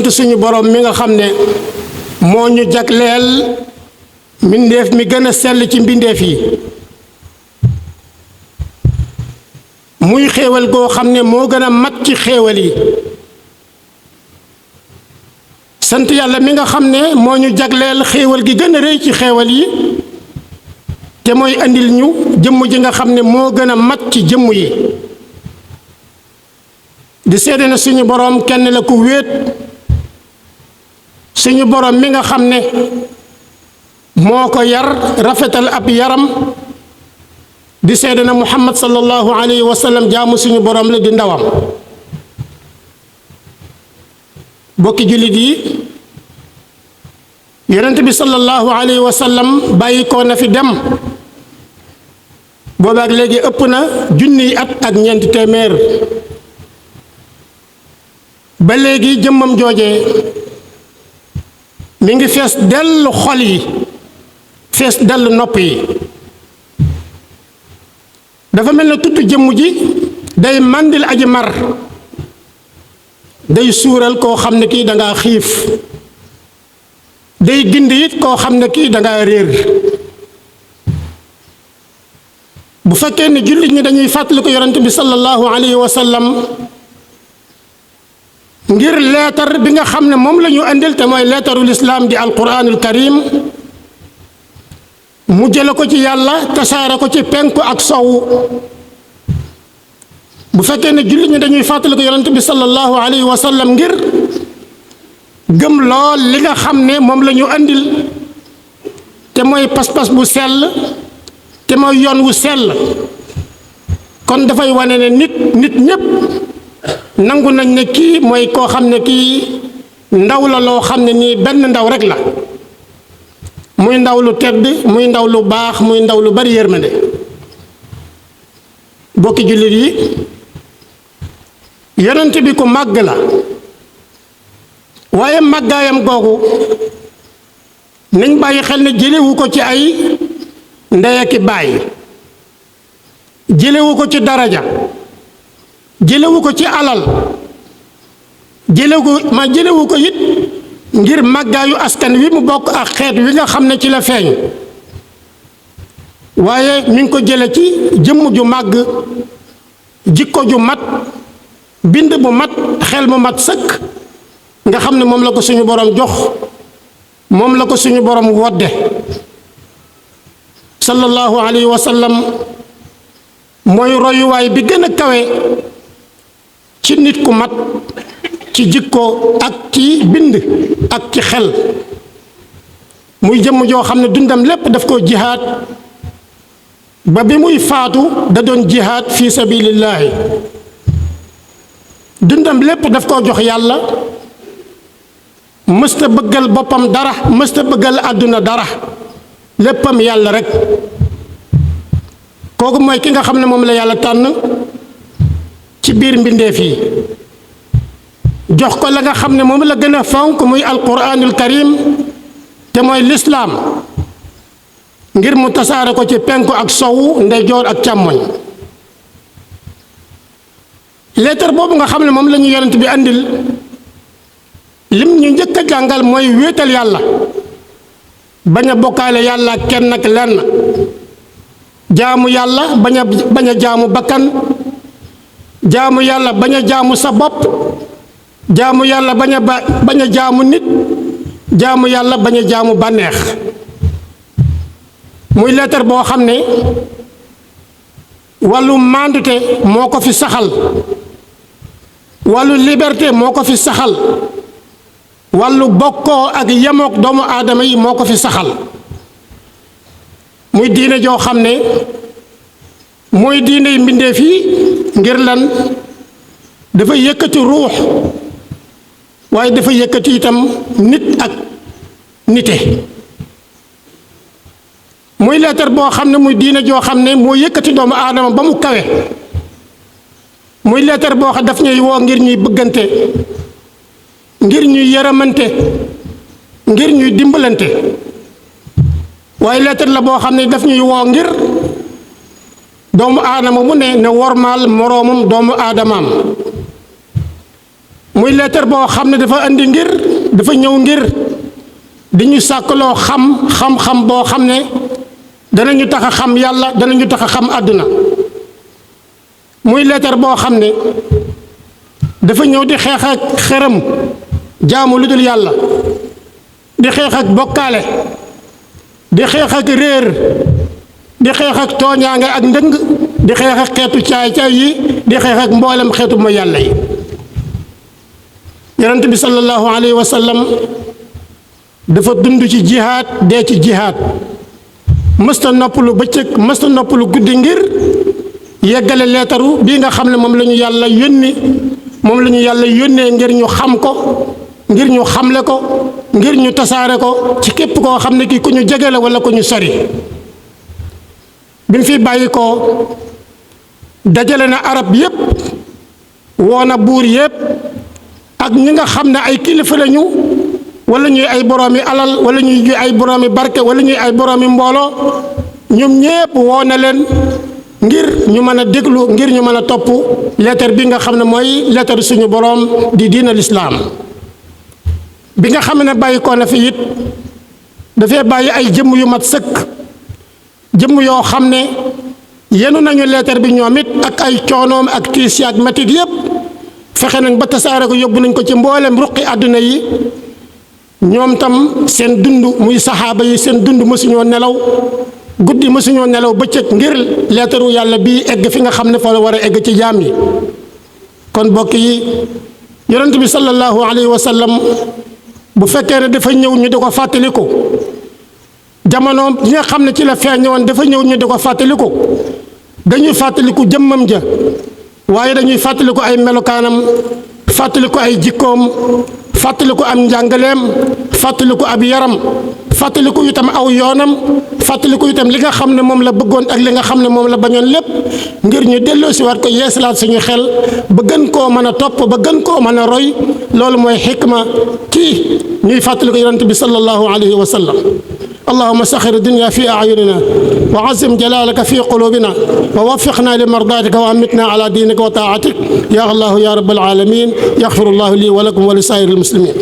sant suñu borom mi nga xam ne moo ñu jagleel mbindeef mi gën a sell ci mbindeef yi muy xéewal goo xam ne moo gën a mat ci xéewal yi sant yàlla mi nga xam ne moo ñu jagleel xéewal gi gën a rëy ci xéewal yi te mooy andil ñu jëmm ji nga xam ne moo gën a mat ci jëmm yi di seede na suñu boroom kenn la ku wéet suñu boroom mi nga xam ne moo ko yar rafetal ab yaram di seede na muhammad sallallahu alayhi wa sallam jaamu suñu boroom la di ndawam bokki jullit yi yonent bi sallallahu alayhi wa sallam bàyyi ko na fi dem boobaak léegi ëpp na junniy at ak ñeenti téeméer ba léegi jëmmam joojee mi ngi fees dell xol yi fees dell nopp yi dafa mel ne tudd jëmm ji day màndil aji mar day suural koo xam ne kii dangaa xiif day gindi it koo xam ne kii dangaa réer bu fekkee ne jullit ñi dañuy fàttali ko yonent bi sallallahu alayhi wa sallam ngir leetar bi nga xam ne moom la ñu andil te mooy leetarul islaam di alquranul karim mu jële ko ci yàlla tasaare ko ci penku ak sowu bu fekkee ne jullit ñi dañuy fàttali ko yonent bi sallallahu alayhi wa sallam ngir gëm lool li nga xam ne moom la ñu andil te mooy pas-pas bu sell te mooy yoon wu sell kon dafay wane ne nit ñépp nangu nañ ne kii mooy koo xam ne kii ndaw la loo xam ne nii benn ndaw rek la muy ndaw lu tedd muy ndaw lu baax muy ndaw lu bari yërmande bokki jullit yi yonent bi ku màgg la waaye màggaayam googu nañ bàyyi xel ne jëlewu ko ci ay ndey ak baay jëlewu ko ci daraja jëlewu ko ci alal jëlewu ko it ngir màggaayu askan wi mu bokk ak xeet wi nga xam ne ci la feeñ waaye mi ngi ko jële ci jëmm ju màgg jikko ju mat bind bu mat xel mu mat sëkk nga xam ne moom la ko suñu borom jox moom la ko suñu borom wodde sallallahu alayhi wa sallam mooy royuwaay bi gën a kawe ci nit ku mat ci jikko ak ci bind ak ci xel muy jëmm joo xam ne dundam lépp daf ko jihaad ba bi muy faatu da doon jihaad fi sabilillahi dundam lépp daf koo jox yàlla mësta bëggal boppam dara mësta bëggal àdduna dara léppam yàlla rek kooku mooy ki nga xam ne moom la yàlla tànn ci biir mbindeef yi jox ko la nga xam ne moom la gën a fonk muy alquranul karim te mooy lislaam ngir mu tasaare ko ci penku ak sowu ndeyjoor ak càmmoñ leetar boobu nga xam ne moom la ñu yonent bi andil lim ñu njëkk a jàngal mooy wéetal yàlla bañ a bokkaale yàlla kenn ak lenn jaamu yàlla bañ a jaamu bakkan jaamu yàlla bañ a jaamu sa bopp jaamu yàlla bañ a jaamu nit jaamu yàlla bañ a jaamu bànneex muy leetar boo xam ne wàllu mandute moo ko fi saxal wàllu liberté moo ko fi saxal wàllu bokkoo ak yemook doomu aadama yi moo ko fi saxal muy diine joo xam ne mooy diine yi mbindeef yi ngir lan dafa yëkkati ruux waaye dafa yëkkati itam nit ak nite muy leetar boo xam ne muy diine joo xam ne moo yëkkati doomu aadama ba mu kawe muy leetar boo xam daf ñuy woo ngir ñuy bëggante ngir ñuy yërëmante ngir ñuy dimbalante waaye leetar la boo xam ne daf ñuy woo ngir doomu aadama mu ne wormaal moroomam doomu aadamaam muy leetar boo xam ne dafa andi ngir dafa ñëw ngir di ñu sàkkaloo xam-xam boo xam ne danañu tax a xam yàlla danañu tax a xam àdduna muy leetar boo xam ne dafa ñëw di xeex ak xërëm jaamu lu dul yàlla di xeex ak bokkaale di xeex ak réer di xeex ak tooñaange ak ndëng di xeex ak xeetu caay-caay yi di xeex ak mboolem xeetu mooy yàlla yi yonent bi sallallahu alayhi wa sallam dafa dund ci jihaad dee ci jihaad mësta noppalu bëccëg mësta noppalu guddi ngir yeggale leetaru bii nga xam ne moom la ñu yàlla yónni moom la ñu yàlla yónnee ngir ñu xam ko ngir ñu xamle ko ngir ñu tasaare ko ci képp koo xam ne kii ku ñu jege la wala ku ñu sori bi mu fi bàyyi ko dajale na arab yépp woona buur yépp ak ñi nga xam ne ay kilifa lañu wala ñuy ay boroomi alal wala ñuy ay boroomi barke wala ñuy ay boroomi mbooloo ñoom ñépp woo na leen ngir ñu mën a déglu ngir ñu mën a topp leetar bi nga xam ne mooy leetar suñu boroom di diina lislaam bi nga xam ne bàyyi ko na fi it dafay bàyyi ay jëmm yu mat sëkk jëmm yoo xam ne yenu nañu leetar bi ñoom it ak ay coonoom ak tiis ak metit yépp fexe nañ ba tasaare ko yóbbu nañ ko ci mboolem ruqi àdduna yi ñoom tam seen dund muy saxaaba yi seen dund mësuñoo nelaw guddi mësuñoo nelaw bëccëg ngir leetaru yàlla bii egg fi nga xam ne fa la war a egg ci jaam yi kon bokk yi yonent bi sallallahu alayhi wa sallam bu fekkee ne dafa ñëw ñu di ko fàttaliku jamono yi nga xam ne ci la feeñoon dafa ñëw ñu di ko fàttaliku dañuy fàttaliku jëmmam ja waaye dañuy fàttaliku ay melokaanam fàttaliku ay jikkoom fàttaliku am njàngaleem fàttaliku ab yaram fàttaliku itam aw yoonam fàttaliku itam li nga xam ne moom la bëggoon ak li nga xam ne moom la bañoon lépp ngir ñu delloo si waat ko yeesalaat suñu xel ba gën koo mën a topp ba gën koo mën a roy loolu mooy xikma kii ñuy fàttaliku yonent bi sallallahu alayhi wa sallam اللهم سخر الدنيا في أعيننا وعزم جلالك في قلوبنا ووفقنا لمرضاتك وأمتنا على دينك وطاعتك يا الله يا رب العالمين يغفر الله لي ولكم ولسائر المسلمين.